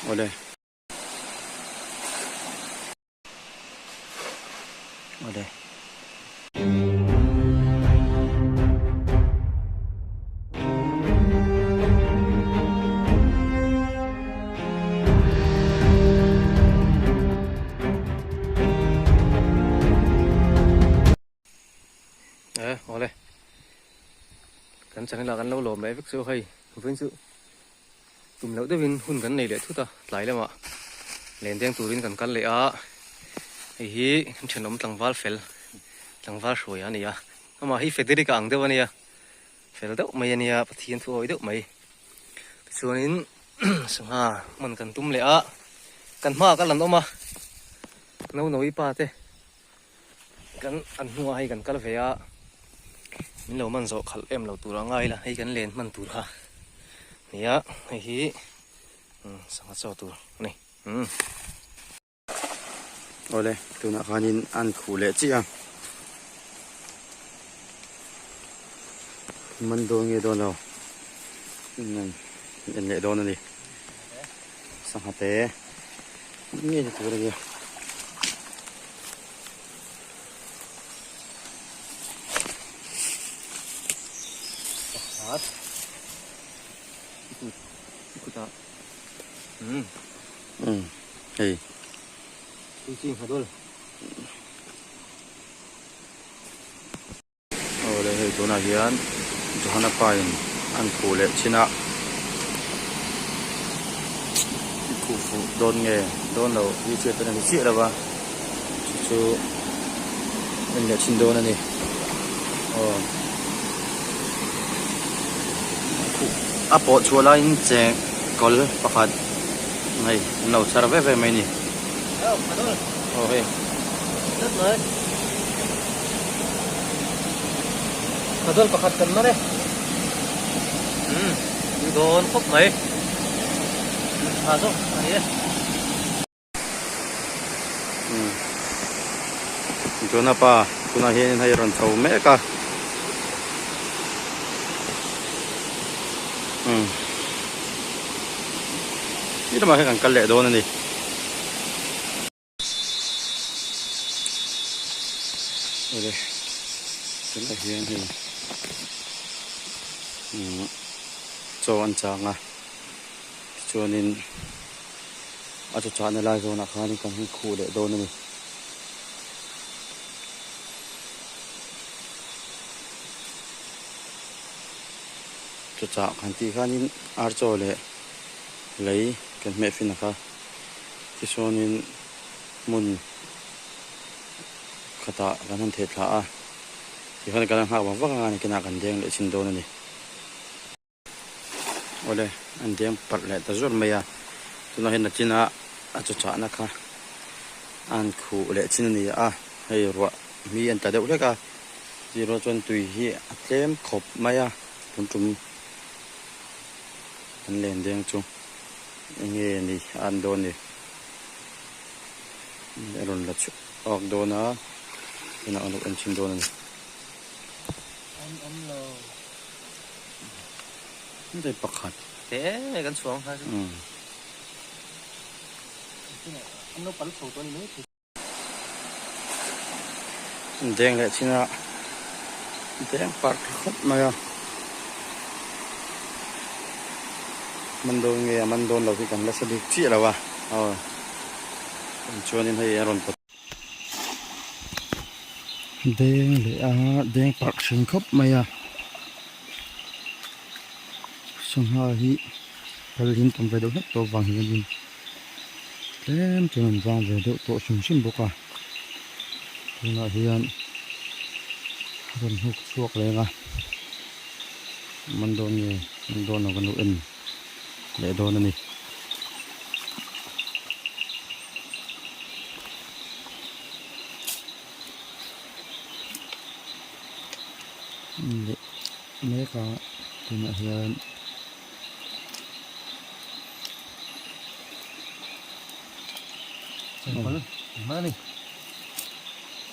Awle. Awle. Eh awle kan channel ah kan lo lawm leh vek chu hei vawiin chu tum loh deuhin hun kan nei leh thut a tlai lamah len deng turin kan kal leh a hei hi kan thenawm tlangval fel tlangval hruai a ni a amah hi Federick a ang deuh a nia fel deuh mai a nia Pathian thu awi deuh mai tichuanin sangha hman kan tum leh a kan hmaah kal an awm a Nonoii pa te. Kan an hnungah hei kan kal ve a, min lo man zawh khalh em lo tur a ngai la, hei kan len hman tur kha nia, hei hi sangha chaw tur a ni. Umm. Awle, tunah khanin an khuh leh chiah a, man dawn nge dawn lo, en leh dawn a ni, sangha te. Nge ni tur ania. Pakhat. Ikut. Ikut ah. Hmm. Hmm. Hei. Kuching hadol. Awle hei tunah hian Johana pa in an khuh leh chin a khuh fuh dawn nge dawn lo hi chhiat pawn a ni chiah lo va chu chu en leh chin dawn a ni aw khuh a pawh chhuah laiin cheng kawl pakhat hei an lo chhar vek vek mai a ni aw hei. Khadol pakhat kan man e. Umm tui dawn khawp mai. Tha zawk a ni e. Umm Johna pa tunah hianin hei rawn chho mek a. Umm ti lamah hian kan kal leh dawn a ni. Awle tunah hian hei umm chaw an chang a tichuanin a chaw chahna lai zawnah khanin kan han khuh leh dawn a ni. Chaw chah kan tih khanin ar chaw leh lei kan hmeh fin a kha. Tichuanin hmun khatah kan han theh thla a, tikhan kan han nghak vang vang a, nakinah kan deng leh chin dawn a ni. Awle, an deng palh leh ta zawr mai a, tunah hian nachina a chaw chahna kha an khuh leh chin a ni a, hei ruah mi an tla deuh hlek a, zirah chuan tui hi a tlem khawp mai a, tun tum an len deng chu. Enge ni a an dawn ni a rawn la chhuak dawn a tunah an lo en chhin dawn a ni. An awm lo. Hei pakhat. Te kan chhuang kha chu. An lo pal chho tawh a ni mai thei. Deng leh chin a deng parh tha khawp mai a man dawn nge a man dawn lo hi kan la hre bik chiah lo a aw chuanin hei a rawn pawt deng leh a deng parh thin khawp mai a sangha hi kal in tam ve deuh hlek tawh avang hianin. Tlem chuan an vang ve deuh tawh hrim hrim bawk a tunah hian rawn hnuk chhuak leng a man dawn nge man dawn lo kan lo en leh dawn a ni. Leh mek a tunah hian. Chengkawl engmah a ni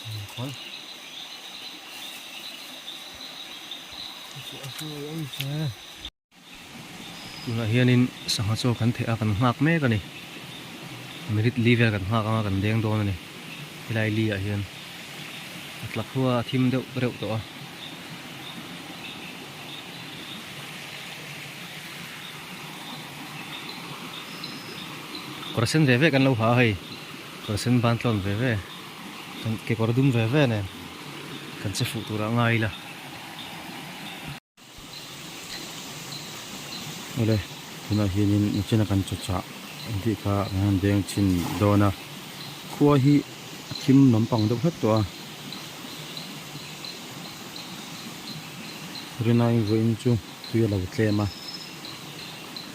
chengkawl tunah hianin sangha chaw kan theh a kan nghak mek a ni. Minute li vel kan nghak anga kan deng dawn a ni. Helai li ah hian a tla khua a thim deuh reuh tawh a. Kawr sen ve ve kan lo ha a hei. Kawr sen ban tlawn ve ve kan kekawr dum ve ve nen kan che fuh turah ngai ila. Awle tunah hianin nachina kan chaw chah ang tih kha kan han deng chhin dawn a khua hi a thim lampang deuh hlek tawh a rinai vawiin chu tui a lo tlem a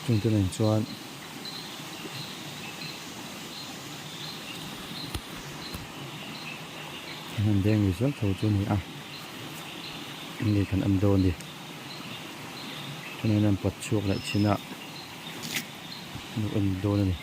chungte nen chuan. An han deng ve zel tho chu a ni a enge kan en dawn ni tunah hian an pawt chhuak leh thin a an lo en dawn a ni.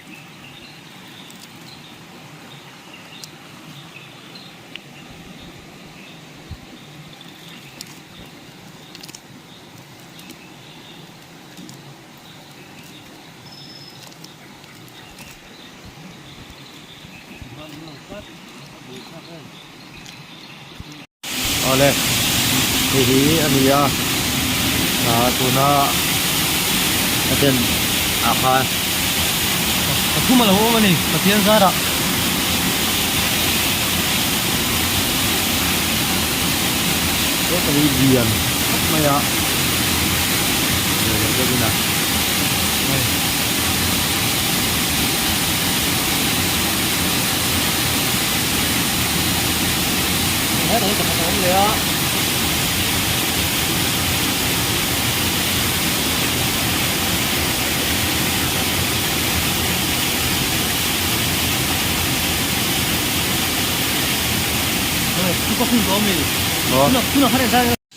Awle hei hi a ni a ah tuna a den ah khan pathum a lo awm a ni Pathian zarah. He hi lian khawp mai a.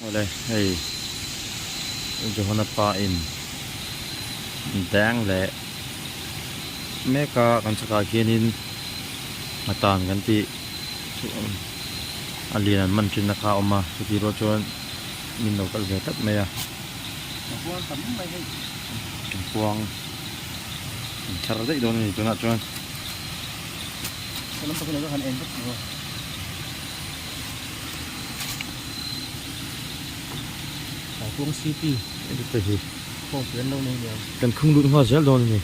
Awle hei Johana pa in dang leh mek a kan chhakah khianin a tan kan tih chu a lian an man thin na kha a awm a chutih rual chuan min lo kal ve tlat mai a kuang an thar daih dawn a ni tunah chuan. Kaikuang city te hi khawngpui an lo nei nia. Kan khung lut nghal zel dawn a ni.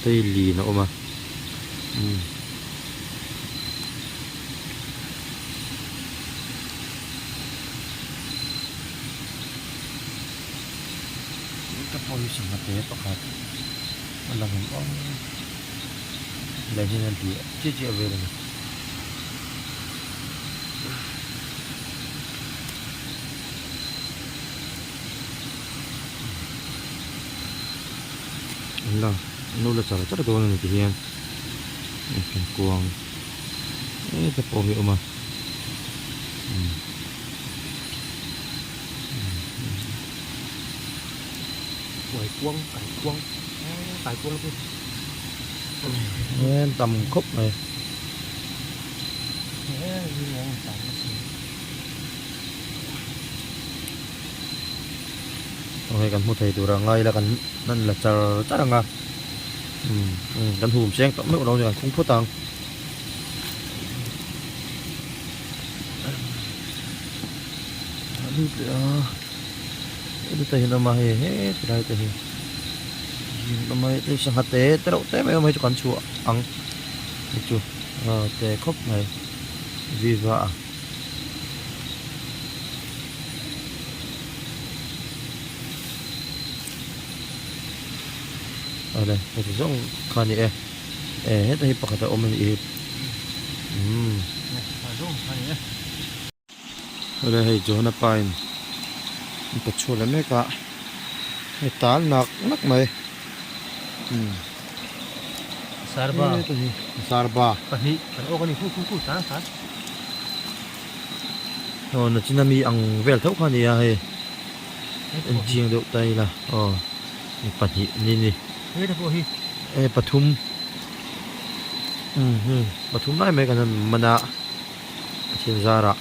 Tei lin a awm a. Ka pawh hi sangha te pakhat a lang awm awm leh hian a hliah chiah chiah vel a ni. An la an lo la char char dawn a ni ti hian thingkuang heta pawh hi a awm a. Kaikuang kaikuang kaikuang chu em tam khawp mai aw hei kan hmu thei tur a ngai la kan nan la char char ang a umm kan hum cheng tawh meuh lo a ni kan khung phawt ang. Lut leh a heta hian awm a hei heti lai te hi awm a hei sangha te te reuh te mai awm a hei chu kan chhuah ang hei chu aw te khawp mai viva a. Awle heti zawng kha a ni e. E heta hi pakhat a awm a nih hi umm awle hei Johana pa in an pe chhuak leh mek a hei tal nak nak mai umm sarba heta hi sarba pahnih kan awk a ni khu khu khu tan tan aw nachina mi ang vel tho kha a ni a hei en chiang deuh ta ila aw pahnih ni ni. Heta pawh hi. E pathum umm hmm pathum lai mai kan han man a Pathian zarah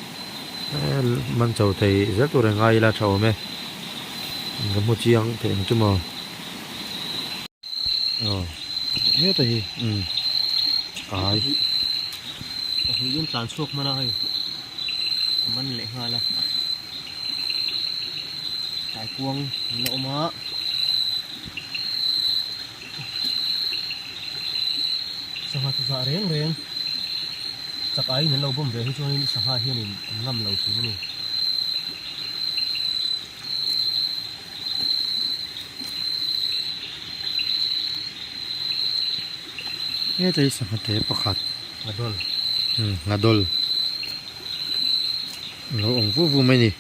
e man cho thei zel tur a ngai ila tha awm e. Ka hmu chiang theih ang chu maw. Aw heta hi umm ai. Pahnih in tlan chhuak hman a hei a man leh nghal a kaikuang an la awm a. Sangha chu zah reng reng chak aiin an lo bawm ve hi chuanin sangha hianin an ngam lo thin a ni. Heta hi sangha te pakhat Nghadol umm nghadol a lo awm vu vu mai a ni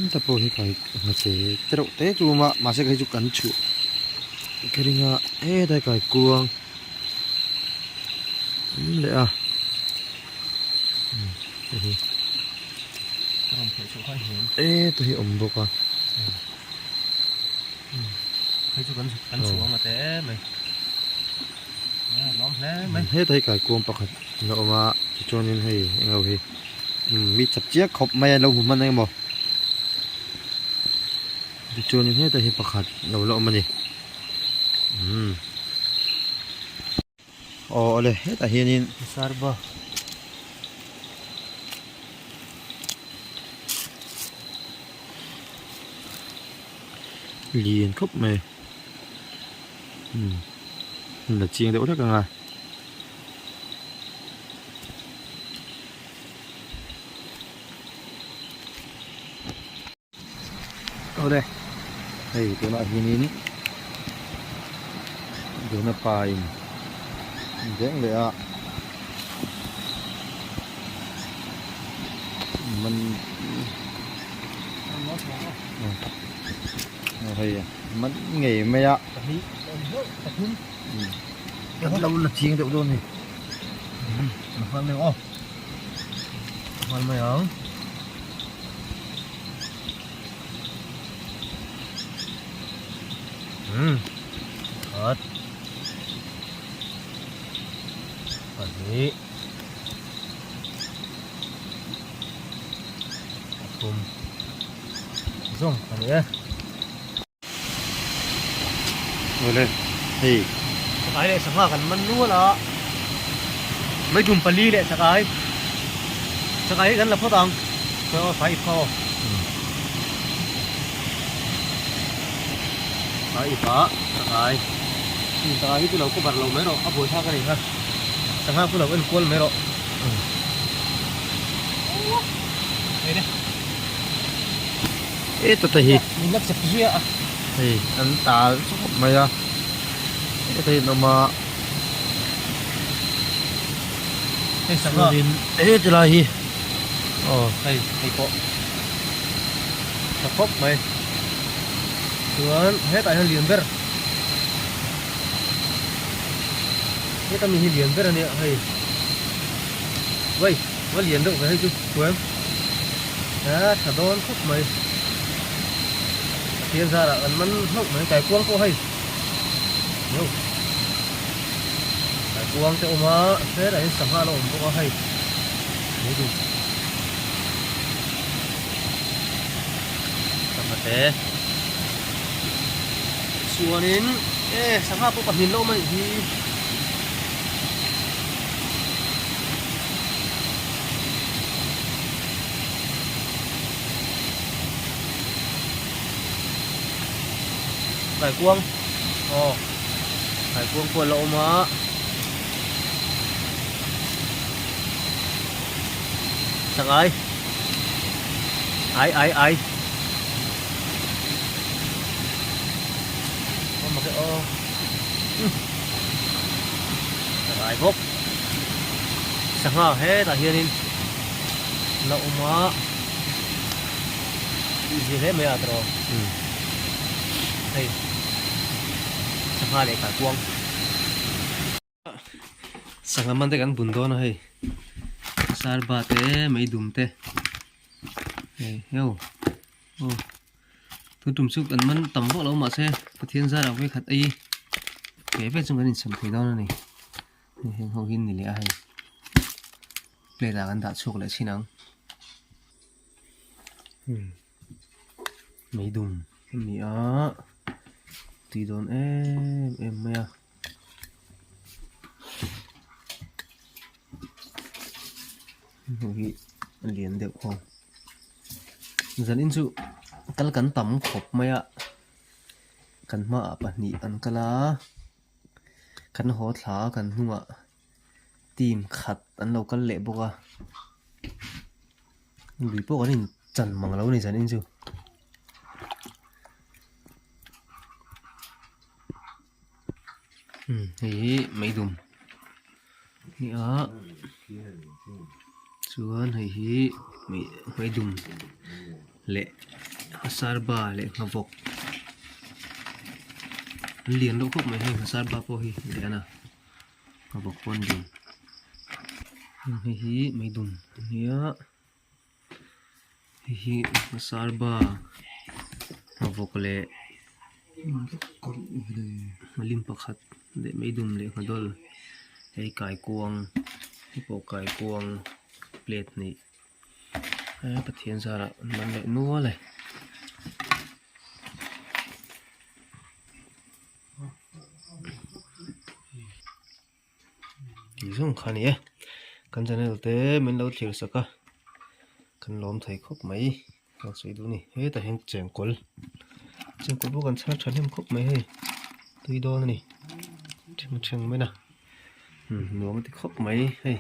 heta pawh hi kai hmeichhe te reuh te chu awm a mahse kei chu kan chhuh ka ring a heta kaikuang awm leh a heta hi awm bawk a. Heta hi kaikuang pakhat a awm a tichuanin hei eng lo hi mi chap chiah khawp mai a lo hmu hman eng emaw tichuanin heta hi pakhat lo la awm a ni umm aw awle hetah hianin sarba lian khawp mai umm la chiang deuh hlek ang a. Awle hei tunah hianin duna pa in deng leh a man hei man ngei mai a kan lo la chiang deuh dawn a ni. Nghal mai ang. Umm. Khat. Pahnih. Pathum. Zawng a ni e. Awle hei. Chakai leh sangha kan man nual a. Mai dum pali leh chakai. Chakai hi kan la phawt ang. Khawi aw fai ip kha aw. Fai ip a chakai. Chakai hi chu lo cover lo mai rawh a buai thlak a ni kha. Sangha khu lo en kual mai rawh. Hei le. E tata hi. Min la chep zui a. Hei an tal chawp mai a. Heta hi an awm a. Hei sangha. Chuanin he ti lai hi. Aw hei hei pawh. Tha khawp mai. Chuan hetah hian lian ber. Heta mi hi lian ber a nia hei. Vai va lian deuh ve hei chu chuan. A tha dawn khawp mai. Pathian zarah kan man hlauh mai kaikuang pawh hei. Yo. Kaikuang te awm a hetah hian sangha a lo awm bawk a hei. Hei duh. Sangha te. Chuanin e sangha pawh pahnih an la awm a nih hi. Kaikuang aw kaikuang pawh a la awm a sangai ai ai ai awm mak e aw sangai bawk sangha hetah hianin la awm a tih zir hle mai a tawh hei sangha leh kaikuang sangha man te kan bun dawn a hei sarba te meidum te hei heu aw tun tum chu kan man tam vak lo mahse Pathian zarah vawikhat ei ve ve chu kan insem thei dawn a ni. Hei heng ho hi ni leh a hei plate ah kan dah chhuak leh chin ang. Meidum a ni a, tui dawn em em mai a. Hei hi a lian deuh ho. Zanin chu kal kan tam khawp mai a, kan hmaah pahnih an kal a, kan haw thla a kan hnungah team khat an lo kal leh bawk a. Lui pawh kan in chan mang lo a ni zanin chu. Hei hi meidum a ni a chuan hei hi meidum leh nghasarba leh nghavawk an lian deuh khawp mai hei nghasarba pawh hi a lian a nghavawk pawh an lian hei hi meidum a ni a. Hei hi nghasarba nghavawk leh nghalim pakhat leh meidum leh nghadawl hei kaikuang hei pawh kaikuang plate hnih he Pathian zarah an man leh nual e. Tih zawng kha a ni e kan channel te min lo thlir sak a kan lawm thei khawp mai ka sawi duh a ni hetah hian chengkawl chengkawl pawh kan chhar tha hnem khawp mai hei tui dawn a ni then then mai a nuam a ti khawp mai hei.